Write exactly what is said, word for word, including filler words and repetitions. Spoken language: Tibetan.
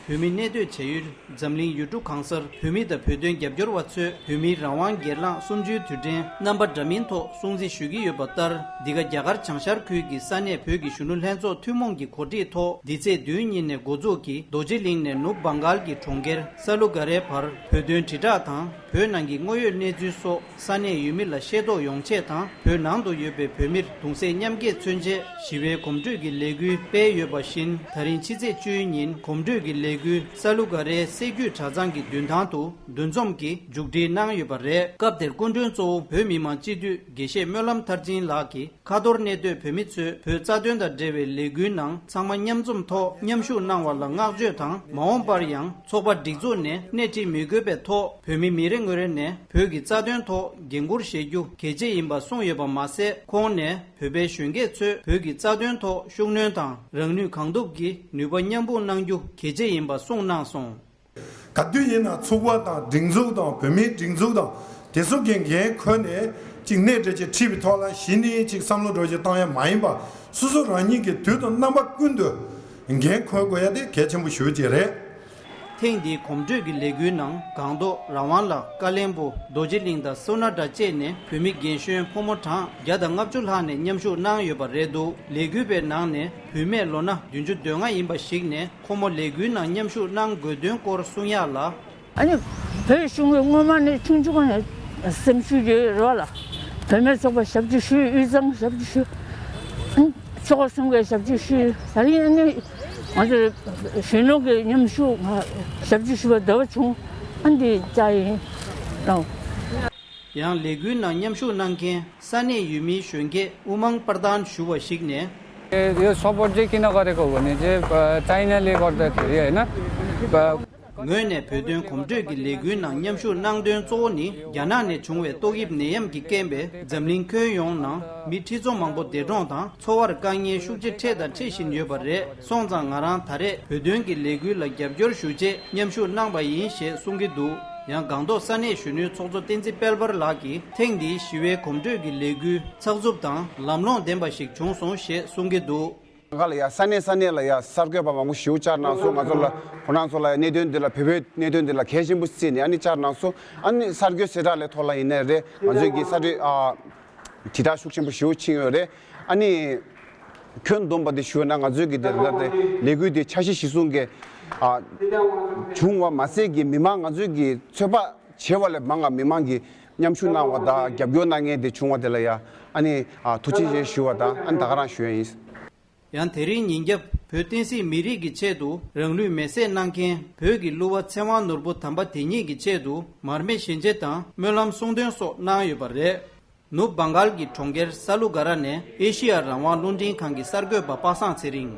བོད་མི་གནས་སྡོད་བྱ་ཡུལ་འཛམ་གླིང་ཡུལ་གྲུ་གང་སར་བོད་མི་དང་བོད་དོན་རྒྱབ་སྐྱོར་བ་ཚོས་བོད་མིའི་རང་དབང་སྒེར་ལངས་གསུམ་བཅུའི་དུས་དྲན་རྣམ་པ་འདྲ་མིན་ཐོག་སྲུང་བརྩི་ཞུ་གི་ཡོད་པ་ལྟར། འདི་ག་རྒྱ་གར་བྱང་ཤར་ཁུལ་གྱི་ས་གནས་བོད་ཀྱི་གཞོན་ནུ་ལྷན་ཚོགས་ཐུན་མོང་གི་གོ་སྒྲིག་ཐོག་འདི་ཚེས་བདུན་ཉིན་ནས་འགོ་འཛུགས་ཀྱིས་རྡོ་རྗེ་གླིང་ནས་ནུབ་བང་གཱལ་གྱི་གྲོང་ཁྱེར་ས་ལུ་ག་རའི་བར་བོད་དོན་དྲིལ་བསྒྲགས་དང་བོད་ནང་གི་དངོས་ཡོད་གནས་ཚུལ་སོགས་ས་གནས་ཡུལ་མི་ལ་ཤེས་རྟོགས་ཡོང་ཆེད་དང་། བོད་ནང་དུ་ཡོད་པའི་བོད་མིར་གདུང་སེམས་མཉམ་སྐྱེད་མཚོན་ཆེད་ཞི་བའི་གོམ་བགྲོད་ཀྱི་ལས་འགུལ་སྤེལ་ཡོད་པ་བཞིན། ད་རིང་ཕྱི་ཚེས་བཅུའི་ཉིན་གོམ་བགྲོད་ཀྱི་ལས་འགུལ་ས་ལུ་ག་རའི་སྲད་རྒྱུད་གྲྭ་ཚང་གི་མདུན་ཐང་དུ་འདུ་འཛོམས་ཀྱིས་མཇུག་སྒྲིལ་གནང་ཡོད་པ་རེད། སྐབས་དེར་སྐུ་མགྲོན་གཙོ་བོ་བོད་མི་མང་སྤྱི་འཐུས་དགེ་བཤེས་སྨོན་ལམ་མཐར་ཕྱིན་ལགས་ཀྱིས། ཁ་ཐོར་གནས་སྡོད་བོད་མི་ཚོས་བོད་རྩ་དོན་དང་འབྲེལ་བའི་ལས་འགུལ་ནང་ཚང་མ་མཉམ་འཛོམས་ཐོག་མཉམ་ཞུགས་གནང་བ་ལ་བསྔགས་བརྗོད་དང་། མ་འོངས་པར་ཡང་ཚོགས་པ་སྒྲིག་འཛུགས་ནས་སྣེ་ཁྲིད་མི་དགོས་པའི་ཐོག་བོད་མི་མི་རེ་ངོ་རེ་ནས་བོད་ཀྱི་རྩ་དོན་ཐོག་འགན་འཁུར་བཞེས་རྒྱུ་གལ་ཆེ་ཡིན་པ་གསུངས་ཡོད་པ་མ་ཟད། ཁོང་ནས་བོད་པའི་གཞོན་སྐྱེས་ཚོས་བོད་ཀྱི་རྩ་དོན་ཐོག་ཤུགས་སྣོན་དང་རང་ནུས་གང་ཐུབ་ཀྱིས་ནུས་པ་མཉམ་སྤུངས་གནང་རྒྱུ་གལ་ཆེ་ཡིན་པ་གསུངས་གནང་སོང་། ག་དུས་ཡིན་ན་ཚོགས་པ་དང་སྒྲིག་འཛུགས་དང་བོད་མིའི་སྒྲིག་འཛུགས་དང་དེ་ཚོ་གི་འགན་འཁུར་ནས་ཅིག་སྣེ་ཁྲིད་ཅིག་ཁྲིད་པའི་ཐོག་ལ་གཞི་ནས་ཅིག་བསམ་བློ་འགྲོ་ཅིག་བཏང་ཡ་མ་ཡིན་པ། སོ་སོ་རང་ཉིད་ཀྱི་དུས་དང་རྣམ་པ་ཀུན་ཏུ་འགན་འཁུར་དགོས་ཡ་དེ་གལ་ཆེན་པོ་ཞེ་པོ་ཅིག་རེད། ཐེངས་འདིའི་གོམ་བགྲོད་ཀྱི་ལས་འགུལ་ནང་སྒང་ཏོག་རང་དབང་ལ་ཀ་ལན་སྦུག་རྡོ་རྗེ་གླིང་དང་སོ་ན་ཌ་བཅས་ནས་བོད་མི་རྒན་གཞོན་ཕོ་མོ་གྲངས་བརྒྱ་དང་ལྔ་བཅུ་ལྷག་ནས་མཉམ་ཞུགས་གནང་ཡོད་པ་རེད་འདུག་ལས་འགུལ་བའི་ནང་ནས་བུད་མེད་ལོ་ན་བདུན་ཅུ་དོན་ལྔ་ཡིན་པ་ཞིག་ནས། ཁོ་མོ་ལས་འགུལ་ནང་མཉམ་ཞུགས་གནང་དགོས་དོན་སྐོར་གསུང་ཡག་ལ། ཨ་ནི་བོད་གཞུང་གི་སྔོན་མ་ནས་ཆུང་ཆུང་ནས་སེམས་ཤུགས་ཡོད་རེད་བ་ལ། བུད་མེད་ཚོགས་པ་ཞབས་ཕྱི་ཞུས། དབུས་གཙང་ཞབས་ཕྱི་ཞུས། ཨ་ནི་ཚོགས་པ་གསུམ་གའི་ཞབས་ཕྱི་ཞུས། ད་རིང་ཨ་ནི་ང་ཚོ་གཞོན་ནུ་གི་མཉམ་ཞུགས་ང་ཞབས་ཕྱི་ཞུ་བ་འདོད་པ་བྱུང་། ཨ་ནི་འདི་བཅར་ཡིན་ལོ། ཡང་ལས་འགུལ་ནང་མཉམ་ཞུགས་གནང་མཁན་ས་གནས་ཡུལ་མིའི་གཞོན་སྐྱེས་དབུ་མང་པར་ཐོན་ཞུ་བ་ཞིག་ནས། यो सपोर्ट चाहिँ किन गरेको भने चाहिँ अ, चाइनाले गर्दाखेरि होइन। अ, ངོས་ནས་བོད་དོན་གོམ་བགྲོད་ཀྱི་ལས་འགུལ་ནང་མཉམ་ཞུགས་གནང་དོན་གཙོ་བོ་ནི། རྒྱ་ནག་ནས་བྱུང་བའི་ཏོག་དབྱིབས་ནད་ཡམས་ཀྱི་རྐྱེན་པས་འཛམ་གླིང་ཁྱོན་ཡོངས་ནང་མི་ཁྲི་ཚོ་མང་པོ་འདས་གྲོངས་དང་འཚོ་བར་དཀའ་ངལ་ཤུགས་ཆེ་འཕྲད་དང་འཕྲད་བཞིན་ཡོད་པ་རེད། སོང་ཙང་ང་རང་ད་རེས་བོད་དོན་གྱི་ལས་འགུལ་ལ་རྒྱབ་སྐྱོར་ཞུ་ཆེད་མཉམ་ཞུགས་གནང་པ་ཡིན་ཞེས་གསུང་གི་འདུག་ཡང་སྒང་ཏོག་ས་གནས་གཞོན་ནུའི་ཚོགས་གཙོ་བསྟན་འཛིན་དཔལ་འབར་ལགས་ཀྱིས་ཐེངས་འདིའི་ཞི་བའི་གོམ་བགྲོད་ཀྱི་ལས་འགུལ་ཚགས་ཚུད་དང་ལམ་ལྷོང་ལྡན་པ་ཞིག་བྱུང་སོང་ཞེས་གསུང་གི་འདུག་ང་ལ་ཡ་ས་གནས་ས་གནས་ལ་ཡ་གསར་འགོད་པ་མང་པོ་ཞིག་བཅར་གནང་སོང་། ང་ཚོ་ལ་ཁོ་རང་ཚོ་ལ་གནད་དོན་འདི་ལ་བོད་པའི་གནད་དོན་འདི་ལ་གལ་ཆེན་པོ་བརྩིས་ནས་ཨ་ནི་བཅར་གནང་སོང་། ཨ་ནི་གསར་འགོད་གསལ་བསྒྲགས་ལས་ཐོག་ལ་ཡིན་ནའི་རེད། ང་ཚོའི་གི་གསར་འགོད་ཨ། དྲིལ་བསྒྲགས་ཤུགས་ཆེན་པོ་ཞེ་པོ་ཕྱིན་ཡོད་རེད། ཨ་ནི་ཁྱོན་བསྡོམས་པ་དེ་ཞུས་ན་ང་ཚོའི་གི་དེ་ལ་དེ་ལས་འགུལ་དེ་འཆར་གཞི་གཞིར་བཟུང་གི་ཨ་བྱུང་བ་མ་ཟད་ཀྱི་མི་མང་ང་ཚོའི་གི་ཚོད་དཔག་བྱས་པ་ལས་མང་བ་མི་མང་གི་མཉམ་ཞུགས་གནང་བ་དང་རྒྱབ་སྐྱོར་གནང་མཁན་དེ་བྱུང་བ་དེ་ལ་ཡ་ཨ་ནི་ཨ་ཐུགས་རྗེ་ཆེ་ཞུ་བ་དང་ཨ་ནི་ད་ག་རང་ཞུ་ཡ་ཡིན། ཡང་དེ་རིང་ཉིན་རྒྱབ་བོད་བསྟན་སྲིད་མི་རིགས་ཀྱི་ཆེད་དུ་རང་ལུས་མེར་སྲེག་གནང་མཁན་བོད་ཀྱི་གླུ་བ་ཚེ་དབང་ནོར་བུ་དམ་པ་དེ་ཉིད་ཀྱི་ཆེད་དུ་མར་མེ་ཞལ་འབྱེད་དང་སྨོན་ལམ་གསུང་འདོན་སོགས་གནང་ཡོད་པ་རེད། ནུབ་བང་གཱལ་གྱི་གྲོང་ཁྱེར་ས་ལུ་ག་ར་ནས་ཨེ་ཤི་ཡ་རང་དབང་རླུང་འཕྲིན་ཁང་གི་གསར་འགོད་པ་པ་སངས་ཚེ་རིང་།